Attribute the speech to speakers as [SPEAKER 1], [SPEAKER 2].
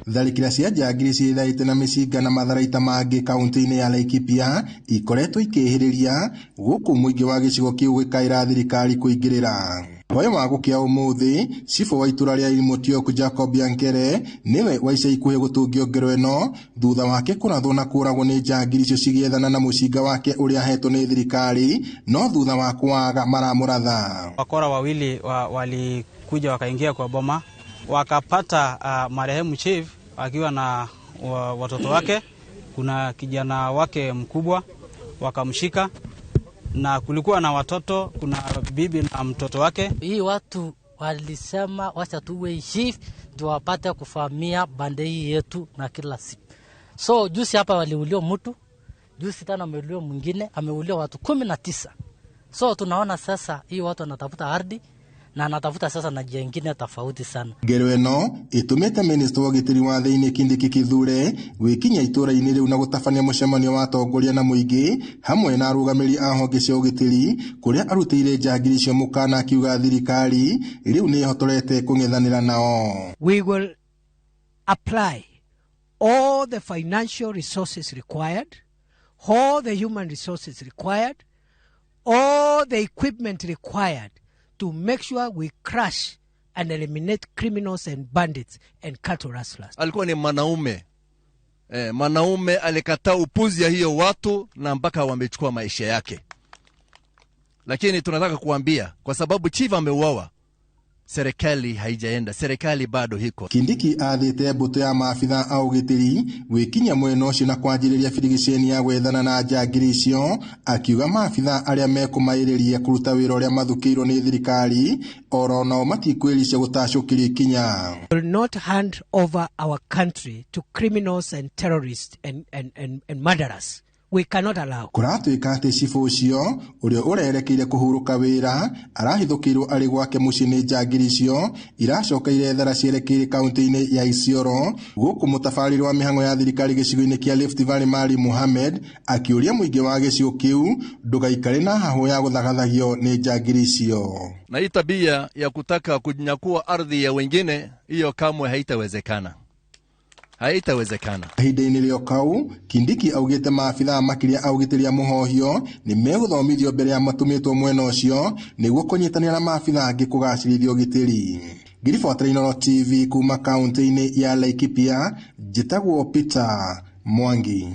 [SPEAKER 1] Tharĩkĩra cia njangiri ciĩthaĩte na mĩcinga na matharaita mangĩ kaunti-inĩ ya Laikipia ikoretwo ikĩhĩrĩria gũkũ mũingĩ wa gĩcigo kĩu gĩkaĩra thirikari kũingĩrĩra. Hwaĩ wa gũkĩa ũmũthĩ, cibũ wa itũra rĩa Ilmotiok Jacob Yankere nĩwe wa ica ikuhĩ gũtungio ngero ĩno thutha wake kũrathwo na kũragwo nĩ njangiri icio cigĩethana na mũcinga wake ũrĩa ahetwo nĩ thirikari, no thutha wa kwaga maramũratha.
[SPEAKER 2] Wakora wawili walikuja wakaingia kwa boma wakapata marehemu chief akiwa na watoto wake, kuna kijana wake mkubwa wakamshika, na kulikuwa na watoto, kuna bibi na mtoto wake.
[SPEAKER 3] Hii watu walisema wacha tuwe chief ndio wapate kufahamia bande hii yetu na kila siku. So juzi hapa waliuliwa mtu, juzi tena ameuliwa mwingine, ameuliwa watu 19. So tunaona sasa hii watu wanatafuta ardhi na anatafuta sasa na njia nyingine tofauti sana.
[SPEAKER 1] Ngero ĩno ĩtũmĩte minista wa ũgitĩri wa thĩinĩ Kindiki Kithure gwĩkinya itũra-inĩ rĩu na gũtabania mũcemanio wa atongoria na mũingĩ hamwe na arũgamĩrĩri a honge cia ũgitĩri kũrĩa arutĩire njangiri icio mũkana akiuga thirikari rĩu nĩ ĩhotorete kũng'ethanĩra nao.
[SPEAKER 4] We will apply all the financial resources required, all the human resources required, all the equipment required to make sure we crush and eliminate criminals and bandits and cattle rustlers.
[SPEAKER 5] Alikuwa ni mwanaume. Mwanaume alikataa upuzi ya hiyo watu na mpaka wamechukua maisha yake. Lakini tunataka kuambia kwa sababu chief ameuawa, serikali haijaenda, serikali bado hiko.
[SPEAKER 1] Kindiki athĩte mbũtũ ya maabitha a ũgitĩri gwĩkinyia mwena ũcio na kwanjĩrĩria birigiceni ya gwethana na njangiri icio, akiuga maabitha arĩa mekũmaĩrĩria kũruta wĩra ũrĩa mathukĩirwo nĩ thirikari oro nao matikwĩricia gũtacũkĩrio ikinya.
[SPEAKER 4] We will not hand over our country to criminals and terrorists and murderers. We cannot allow.
[SPEAKER 1] Kũratuĩka atĩ cibũ ũcio ũrĩa ũrerekeire kũhurũka wĩra arahithũkĩirwo arĩ gwake mũciĩ nĩ njangiri icio iracoka irethara cierekeire kaunti-inĩ ya Isiolo, gũkũ mũtabarĩri wa mĩhang'o ya thirikari gĩcigo-inĩ kĩa Rift Valley Mari Mohamed akĩũria mũingĩ wa gĩcigo kĩu ndũgaikare na hahũ ya gũthagathagio nĩ njangiri icio.
[SPEAKER 5] Na hii tabia ya kutaka kunyakua ardhi ya wengine, hiyo kamwe haitawezekana. Haitawezekana.
[SPEAKER 1] Ihinda-inĩ rĩo kau, Kindiki augĩte maabithaa makĩria a ũgitĩri a mũhohio nĩ megũthomithio mbere ya matũmĩtwo mwena ũcio nĩguo kũnyitanĩra na maabithaa angĩ kũgacĩrithia ũgitĩri. Ngiribotera Inooro TV kuma kaunti-inĩ ya Laikipia, njĩtagwo Peter Mwangi.